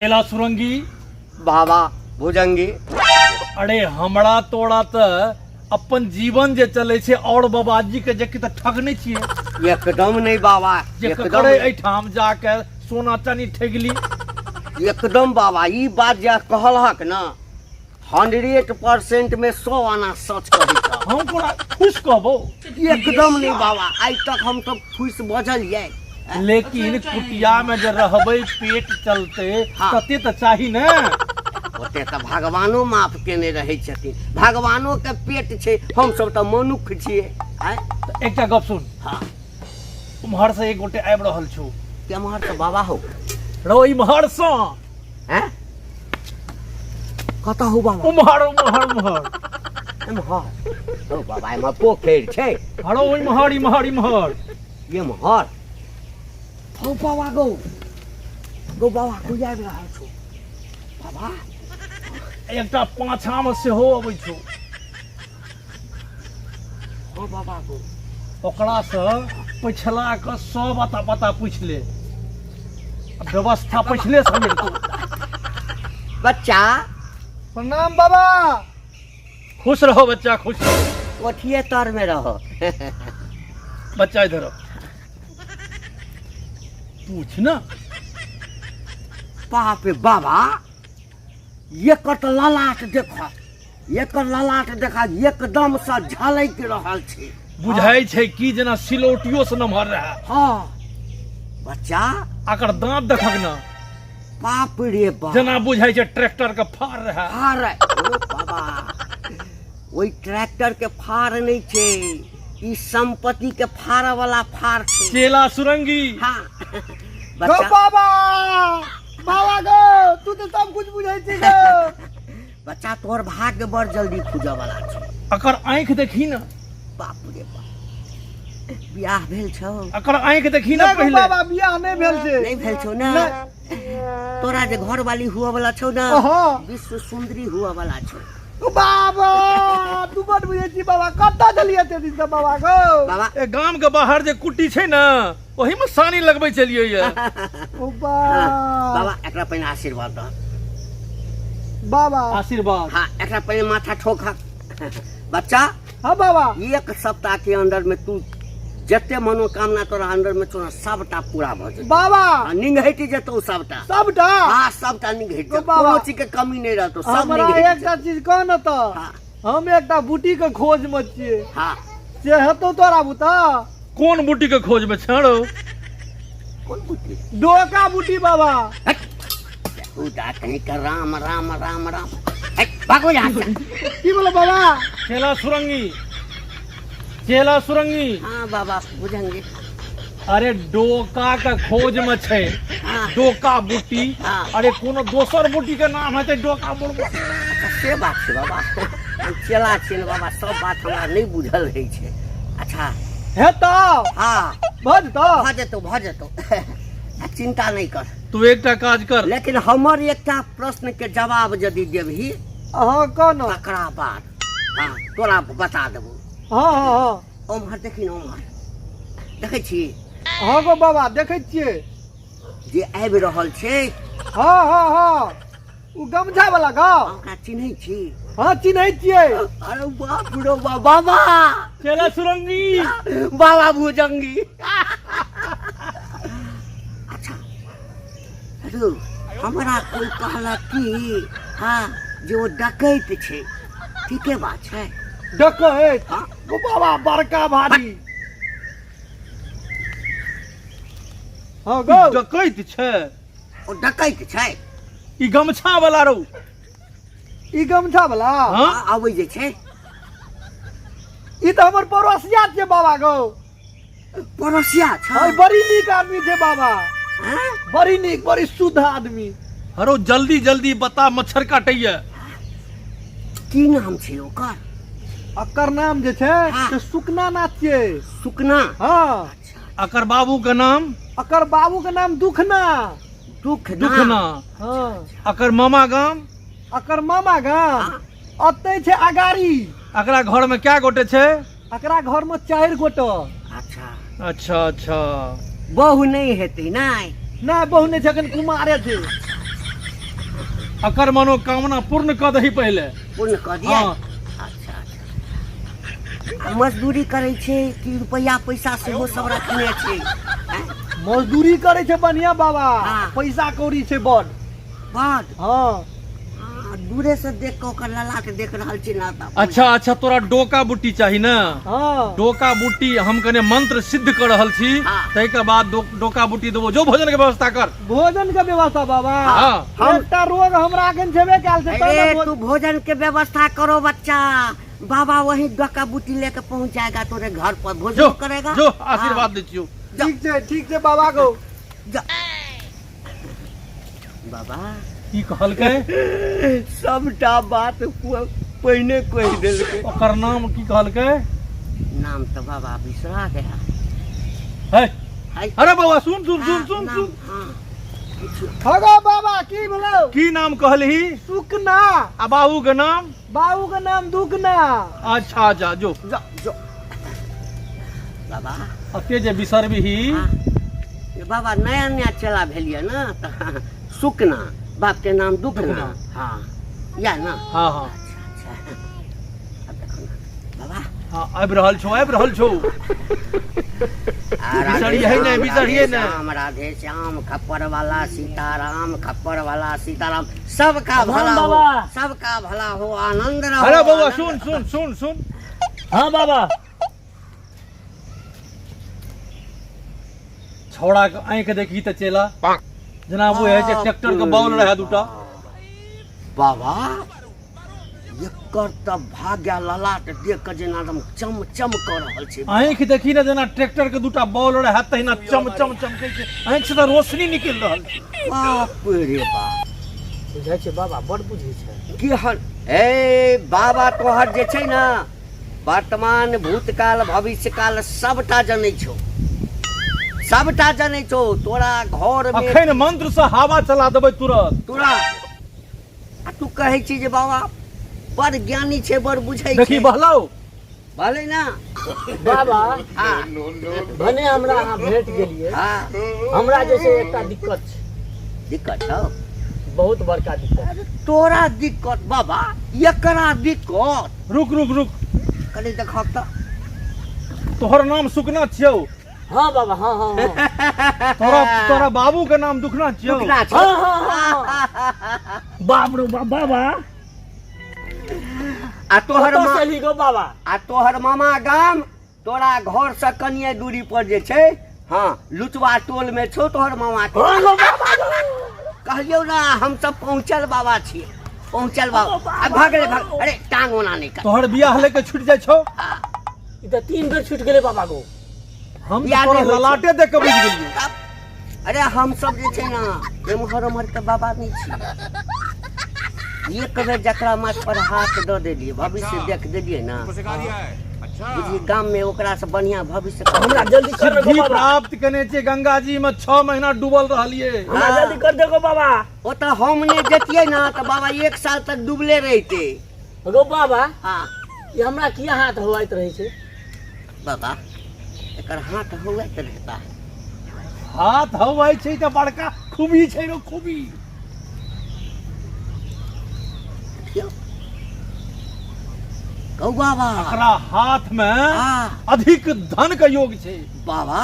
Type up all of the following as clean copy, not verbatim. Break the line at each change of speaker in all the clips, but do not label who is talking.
केला सुरंगी।
बाबा भुजंगी।
अरे हमरा तोरा त अपन जीवन जे चले छे और बाबाजी के जे कि त ठगने छिए।
एकदम नहीं बाबा,
जे
एकदम
ककरे एठाम जाके सोना चानी ठगली।
एकदम बाबा, ई बात जे कहलहक ना 100% में 100 आना सच कहै छह।
हम कोना खुश कहबो?
एकदम नहीं बाबा, आइ तक हम सब खुश बजलियै।
लेकिन कुटिया में जे रहबै पेट चलते
हाँ।
तते त चाही ने।
ओते त भगवानो माफ केने रहै छथिन, भगवानो के पेट छै, हम सब त मनुख छियै। आँय?
त एकटा गप सुन।
हाँ।
उम्हर से एक गोटे आबि रहल छौ।
केम्हर से बाबा हो?
रौ इम्हर से।
हैं? कतऽ हो बाबा?
उम्हर, उम्हर, उम्हर।
एम्हर। ओ बाबा, एम्हर पोखरि छै।
हरो इम्हर, इम्हर, इम्हर।
एम्हर। हौ बाबा गौ। गौ बाबा, कोई आबि रहल छौ। बाबा।
एकटा पाछा में सेहो अबै छौ।
हौ बाबा गौ।
ओकरा से पछिला के सब अता पता पूछ ले। व्यवस्था पछिले से मिलतौ।
बच्चा।
प्रणाम बाबा।
खुश रहो बच्चा, खुश रहो।
कोठिए तर में रहो।
बच्चा इधर आओ। पूछ ना।
बाप रे बाबा, एकर तऽ ललाट देख, एकर ललाट देखा एकदम से झलकि रहल छै।
बुझाइ छै कि जेना सिलौटियो से नमहर रहे।
हाँ बच्चा,
एकर दांत देखक ना।
बाप रे बाप,
जेना बुझाइ छै ट्रैक्टर के फार रहे।
फार रहे। ओ बाबा, ओहि ट्रैक्टर के फार नहीं छै, ई संपत्ति के फाड़ वाला फार छै।
चेला सुरंगी।
हाँ।
गो
बच्चा।
बाबा, बाबा गो, तू तो सब कुछ बुझै छी गो।
बच्चा, तोहर भाग्य बड़ जल्दी खुजऽ वाला छौ।
अकर आँखि देखी ना।
बाप रे बाप, बियाह भेल छौ?
अकर आँखि देखी ना
नहीं गो
पहिले।
बाबा, बियाह नहीं भेल छै।
नहीं भेल छौ ना?
नहीं।
तोरा जे घरवाली हुआ वाला छौ ना,
हाँ।
विश्व सुंदरी हुआ वाला छौ।
ओ बाबा, तू बड़ बुझै छी बाबा, कतऽ छलियै एते दिन से बाबा गो?
बाबा।
ए गाम के बाहर जे कुटी छै ना, ओही में सानी लगबै छलियै ये।
ओ बा।
बाबा, एकरा पहिने आशीर्वाद दह।
बाबा।
आशीर्वाद।
हाँ, एकरा पहिने माथा ठोक। बच्चा।
हाँ बाबा।
एक सप्ताह के अंदर में तू जते मनोकामना तोरा अंदर में छौ ना, सबटा पूरा भऽ जेतौ।
बाबा।
हाँ, निंघटि जेतौ सबटा।
सबटा?
हाँ, सबटा निंघटि जेतौ।
बाबा।
कोनो चीज के कमी नहीं रहतौ, सब
हमरा
निंघटि
एकटा
जेतौ।
चीज कह न तऽ।
हाँ।
हम एकटा बूटी के खोज में छियै।
हाँ।
से हेतौ तोरा बूता?
कोन बूटी के खोज में छें रौ?
कोन बूटी?
डोका बूटी बाबा।
हट। उदा कहीं का राम राम राम राम। हट, भागो यहाँ से।
की बोलो बाबा?
चेला सुरंगी, चेला सुरंगी।
हाँ बाबा, बुझेंगे।
अरे डोका के खोज में छै।
हाँ।
डोका बूटी।
हाँ।
अरे कोनो दोसर बूटी के नाम हेतै डोका बुड़बा।
अच्छा, से बात छै बाबा, हम चेला छियै ने बाबा, सब बात हमरा नहीं बुझल रहै छै। अच्छा।
हेतौ?
हाँ।
भऽ जेतौ?
भऽ जेतौ, भऽ जेतौ, आ चिंता नहीं कर।
तू एकटा काज कर।
लेकिन हमर एकटा प्रश्न के जवाब यदि देबही,
हाँ, कह न।
तकरा बाद हाँ तोरा बता देबो।
हाँ, हाँ, हाँ।
ओम्हर देखी न, ओम्हर देखै छी?
हाँ गो बाबा, देखै छियै।
जे आबि रहल छै।
हाँ, हाँ, हाँ, उ गमछा वाला गो।
ओकरा चिन्है छी?
हाँ, चिन्है छियै।
अरे बाप रो बाबा।
चेला सुरंगी।
बाबा भुजंगी। अच्छा रु, हमरा कोई कहलक कि हाँ जे ओ डकैत छै, ठीके बात छै?
डकैत?
हाँ।
गो बाबा, बड़का भारी। हाँ गो।
डकैत छै?
ओ डकैत छै।
ई गमछा वाला रौ।
ई गमछा वाला?
हाँ।
हाँ, आबै जे छै।
ई तऽ हमर पड़ोसिया छै बाबा गो।
पड़ोसिया छै?
हाँ, बड़ी नीक आदमी छै बाबा।
हाँ?
बड़ी नीक, बड़ी शुद्ध आदमी।
हरो जल्दी जल्दी बता, मच्छर काटैया।
की नाम छै ओकर?
अकर नाम जे छै
हाँ।
से सुकना नाथ छै।
सुकना?
हाँ।
अच्छा।
अकर बाबू के नाम?
अकर बाबू के नाम दुखना।
दुखना?
दुखना।
हाँ।
अकर मामा गाम?
अकर मामा गाम
हाँ।
ओतै छै अगाड़ी।
अकरा घर में क्या गोटे छै?
अकरा घर में 4 गोटे।
अच्छा।
अच्छा, अच्छा।
बहु नहीं हेतै? नहीं।
नहीं, बहु नहीं छै, अखन कुमारे छै।
अकर मनोकामना पूर्ण कऽ दही पहिले।
पूर्ण कऽ दिया।
हाँ।
अच्छा अच्छा, आ मजदूरी करै छै कि रुपैआ पैसा सेहो सब रखने छै? आँय?
मजदूरी करै छै बढ़िया बाबा।
हाँ।
पैसा कौड़ी छै बड।
बड?
हाँ।
हाँ, दूरे से देख कऽ ओकर ललाट देख रहल छी ना तऽ।
अच्छा अच्छा, तोरा डोका बुट्टी चाही ने?
हाँ।
डोका बुट्टी हम कने मंत्र सिद्ध कर रहल छी।
हाँ।
ताहिके बाद डोका बुट्टी देबो। जो भोजन के व्यवस्था कर।
भोजन के व्यवस्था बाबा?
हाँ।
हम एकटा रोग हमरा अखन छेबे कयल छै, तब
अरे
ने
तू भोजन के व्यवस्था करो बच्चा, बाबा वही डोका बूटी लेके पहुंच जाएगा तोरे घर पर, भोजन
जो
करेगा।
जो आशीर्वाद दै छियौ।
ठीक छै, ठीक छै बाबा गो।
जा। बाबा
की कहलकै?
सबटा बात पहिने कहि देलकै।
ओकर नाम की कहलकै?
नाम तऽ बाबा बिसरा गया।
है।
है।
अरे बाबा, सुन सुन सुन सुन।
नाम,
सुन।
हाँ।
हगो बाबा, की भेलौ?
की नाम कहलही?
सुकना।
आ बाबू के नाम?
बाबू के नाम दुगना।
अच्छा अच्छा, जो।
जो जो बाबा।
अते जे बिसरबिही।
हाँ। बाबा नया नया चेला भेलियै ने तऽ सुकना, बाप के नाम दुखना।
दुखना।
हाँ, या ना?
हाँ हाँ।
अच्छा अच्छा, आब देखो ना बाबा।
हाँ, आबि रहल छौ, आबि रहल छौ।
आ राधे
बिसरिहे नहि,
श्याम,
बिसरिहे
राधे
नहि।
श्याम, राधे श्याम, खप्पर वाला सीताराम, खप्पर वाला सीताराम, सबका भला हो।
बाबा।
सबका भला हो, आनंद रहो।
अरे बौआ।
आनंद
सुन सुन सुन सुन।
हाँ बाबा।
छौड़ा के आँखि देखी तऽ चेला जेना वो है छै ट्रैक्टर के बॉल रहे दूटा।
बाबा, एकर तऽ भाग्य ललाट देख कऽ जेना एकदम चम चम कऽ रहल छै।
आँखि देखी ने, जेना ट्रैक्टर के दूटा बॉल रहे तहिना चम चम चमकै छै, आँखि से तऽ रोशनी निकलि रहल छै।
बाप रे बाप।
बुझै छै बाबा, बड़ बुझै छै।
की हल ए बाबा, तोहर जे छै ने वर्तमान भूतकाल भविष्यकाल सबटा जनै छौ, सबटा जनै छौ। तोरा घर मे
अखन मंत्र से हवा चला देबै तुरंत।
तोरा आ तू कहै छी जे बाबा बड़ ज्ञानी छै, बड़ बुझै
देखी
छै।
बहलौ।
भले ना।
बाबा।
हाँ।
भने हमरा अहाँ भेट गेलियै।
हाँ।
हमरा जे छै एकटा दिक्कत छै।
दिक्कत छौ?
बहुत बड़का दिक्कत।
अरे तोरा दिक्कत बाबा, एकरा दिक्कत।
रुक रुक रुक।
कनि देखब तऽ।
तोहर नाम सुकना छियौ?
हाँ बाबा, हाँ हाँ हाँ।
तोरा तोरा बाबू के नाम दुखना छियौ?
दुखना छौ।
हाँ हाँ हाँ हाँ। बाप रो बाप बाबा।
आ तोहर
कतऽ
मा-
से एलही गो बाबा?
आ तोहर मामा गाम तोरा घर से कनिए दूरी पर जे छै, हाँ, लुचवा टोल में छौ तोहर मामा के।
हाँ गो बाबा गो।
कहलियौ ना, हम सब पहुँचल बाबा छी, पहुँचल बाबा। आ भऽ गेलै, भऽ, अरे टांग ओना नहि कर।
तोहर बियाह लेके छुटि जाइ छौ।
ई तऽ 3 बेर छूटि गेलै बाबा गो।
हम तऽ
बियाह
तोरा
नहि होइ छै।
ललाटे देख के बुझि गेलियौ।
तब, अरे हम सब जे छै ना एम्हर ओम्हर के बाबा नहि छी। एक बेर जकरा माथ पर हाथ दऽ देलियै, भविष्य देख देलियै ना, बुझी गाम में ओकरा से बढ़िया भविष्य।
हमरा जल्दी कर दे गो
सिद्धि
बाबा।
प्राप्त केने छियै, गंगा जी में 6 महीना डूबल रहलियै।
हमरा जल्दी कर दे गो बाबा।
ओतऽ हम नहि जतियै ना तऽ बाबा 1 साल तक डूबले रहिते।
गो बाबा।
हाँ।
ई हमरा किया हाथ होइत रहै छै?
बाबा, एकर हाथ हुआइत रहता है।
हाथ हवाइ छै तऽ बड़का खूबी छै रो, खूबी।
देखियौ कहू बाबा।
एकरा हाथ में
हाँ।
अधिक धन के योग छै।
बाबा,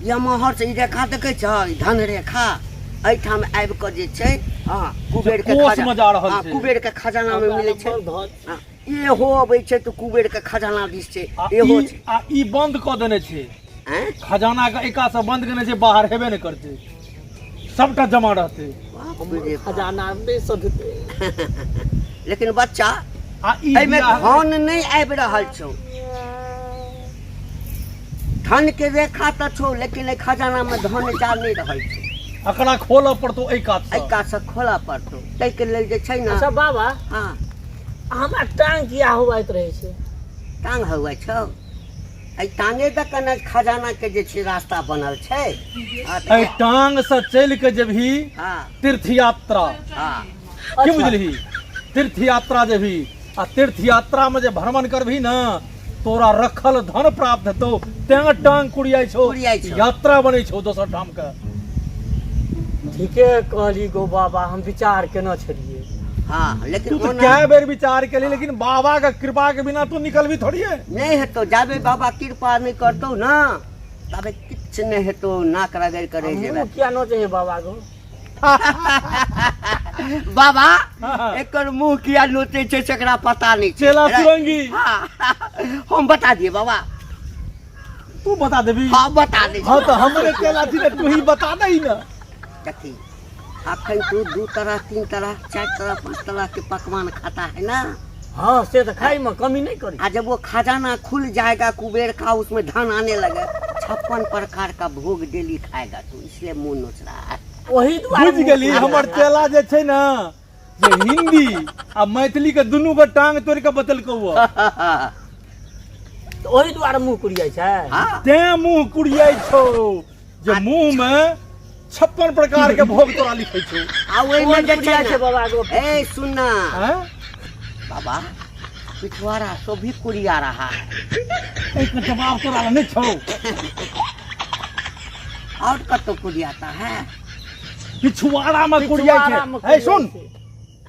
यमहर से ई रेखा देखै छ, ई धन रेखा एहिठाम आबि कऽ जे छै, हँ, कुबेर के
कोष
खजा-
में जा रहल
हँ,
छै।
कुबेर के खजाना में मिलै छै।
धन।
हँ, इहो अबै छै तऽ कुबेर के खजाना दिस छै।
आ
इहो
ई
छै।
आ ई बंद कऽ देने छै।
आँय?
खजाना के एका से बंद केने छै, बाहर हेबे नहि करतै, सबटा जमा रहतै।
बाप रे बाप।
खजाना नहि सधतै।
लेकिन बच्चा,
आ ई
एहिमे
बियाह-
धन नहि आबि रहल छौ। धन के रेखा तऽ छौ, लेकिन एहि खजाना मे धन जा नहि रहल छौ।
एकरा खोलऽ पड़तौ एहि कात
एहि
से।
कात से खोलऽ पड़तौ, ताहिके लेल जे छै ने।
अच्छा बाबा।
हाँ।
हमरा टांग किया हुआइत रहै छै?
टांग हुआइ छौ? एहि टांगे दऽ कऽ ने खजाना के जे छै रास्ता बनल छै। हाँ, तऽ
एहि टांग से चलि के जेबही
हाँ।
तीर्थ यात्रा।
हाँ।
की बुझलिही? तीर्थ यात्रा जेबही आ तीर्थ यात्रा में जे भ्रमण करबही ने, तोरा रखल धन प्राप्त हेतौ। तें टांग कुड़ियाइ छौ।
कुड़ियाइ छौ।
यात्रा बनै छौ दोसर ठाम के।
ठीके कहली गो बाबा, हम विचार केने छलियै।
हाँ, लेकिन
तू तो
ओना
कै बेर विचार केली, लेकिन बाबा के कृपा के बिना तू निकलबी थोड़ी है।
नहि हेतौ, जाबे बाबा कृपा नहि करतौ ना ताबे किछु नहि हेतौ, नाक रगड़ि कऽ रहि जेबै।
मुँह किया नोचै है बाबा गो?
बाबा
हाँ।
एकर मुँह किया नोचै छै सेकरा पता नहि छै।
चेला सुरंगी।
हाँ, हम बता दिए बाबा।
तू बता देबी?
हाँ, बता दे।
हाँ, तो हमरे चेला छी ने, तू ही बता दही ना।
देखी, अखन तू 2 तरह 3 तरह 4 तरह 5 तरह के पकवान खाता है ना?
हाँ, से तो खाई में कमी नहीं करी।
आ जब वो खजाना खुल जाएगा कुबेर का, उसमें धन आने लगे, 56 प्रकार का भोग डेली खाएगा तू, इसलिए मुंह नोच रहा है।
वही दुआरे
बुझि गेली। हमर चेला जे छै ने, जे हिंदी आ मैथिली के दुनू के टांग तोड़ के बतेलकौ।
तऽ ओहि दुआरे मुँह कुरियाइ छै।
हाँ।
तें मुंह कुरियाइ छौ जे मुंह में 56 प्रकार के भोग तोरा लिखै छौ।
आ ओहिमे जे छै
कुरियाइ छै
ने,
बाबा गो।
ए सुन ना।
हैं?
बाबा, पिछवाड़ा सो भी कुरिया रहा है।
एहिके जवाब तोरा लग नहि छौ।
और कतौ कुरियाता है?
पिछुआड़ा में कुरियाइ
पिछुआड़ा में
छै। ए सुन,
कुरियाइ छै।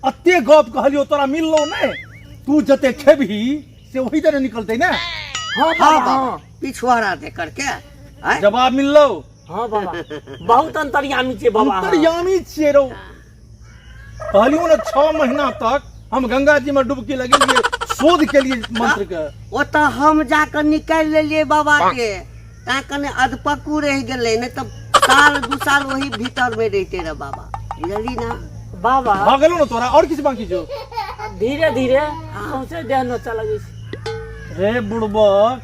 अते गप कहलियो तोरा मिललो नहि। तू जते खेबही से वही तरह निकलते ने।
हाँ
हाँ
बाबा,
बाबा,
हाँ।
पिछवाड़ा दे करके आँय?
जवाब मिललो?
हाँ बाबा, बहुत अंतर्यामी छै बाबा।
अंतर्यामी छियै रौ। कहलियो ने 6 महीना तक हम गंगा जी में डुबकी लगेलिए शोध के लिए मंत्र के।
ओतऽ हम जाकऽ निकालि लेलियै बाबा के, तैं कने अधपक्कू रहि गेलै, नहि तऽ साल 2 साल ओही भीतर मे रहिते रह बाबा, बुझली ना?
बाबा
भऽ गेलो ने तोरा? और किछु बाकी छौ?
धीरे धीरे सौंसे देह नोचऽ लगै छै।
रे बुड़बक,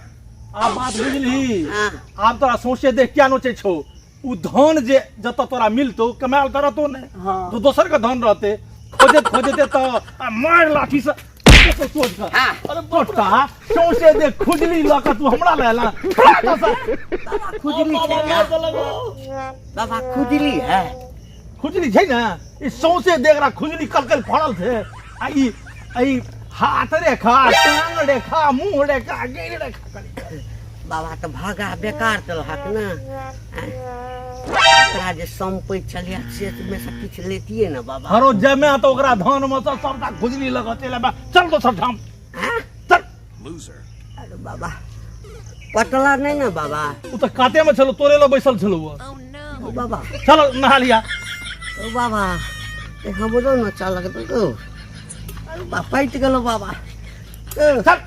आब बात बुझलही?
हाँ।
आब तोरा सौंसे देह किया नोचै छौ? उ धन जे जतऽ तोरा मिलतौ कमायल तऽ रहतौ ने।
हाँ।
तो दोसर के धन रहते, खोजैत खोजैत तऽ आ मार लाठी से सोच कऽ।
हाँ।
अरे टोटा, सौंसे देह खुजली लऽ कऽ तू हमरा लए एला।
खुजली छै क्या? बाबा, खुजली है?
खुजली छै ने, ई सौंसे देह एकरा खुजली कलकल फड़ल छै। आ ई ई हाथ रेखा, टांग रेखा, मुंह रेखा, गेर रेखा करी।
बाबा तऽ भागा बेकार चलहक ने। आँय? ओकरा जे सम्पैत छलै से मे से किछु लेतियै ने बाबा।
हरो जमे तऽ ओकरा धान मे से सबटा खुजली लग चलि आबे। चल दोसर ठाम।
आँय?
चल।
अरे बाबा, पटला नहि ने बाबा?
ओ तऽ काते मे छलो, तोरे लग बैसल छलो।
ओ बाबा।
चल नहा लिया।
ओ बाबा, ए हमरो नचा लगतौ तो। अरे बा, पटि गेलो बाबा।
चल।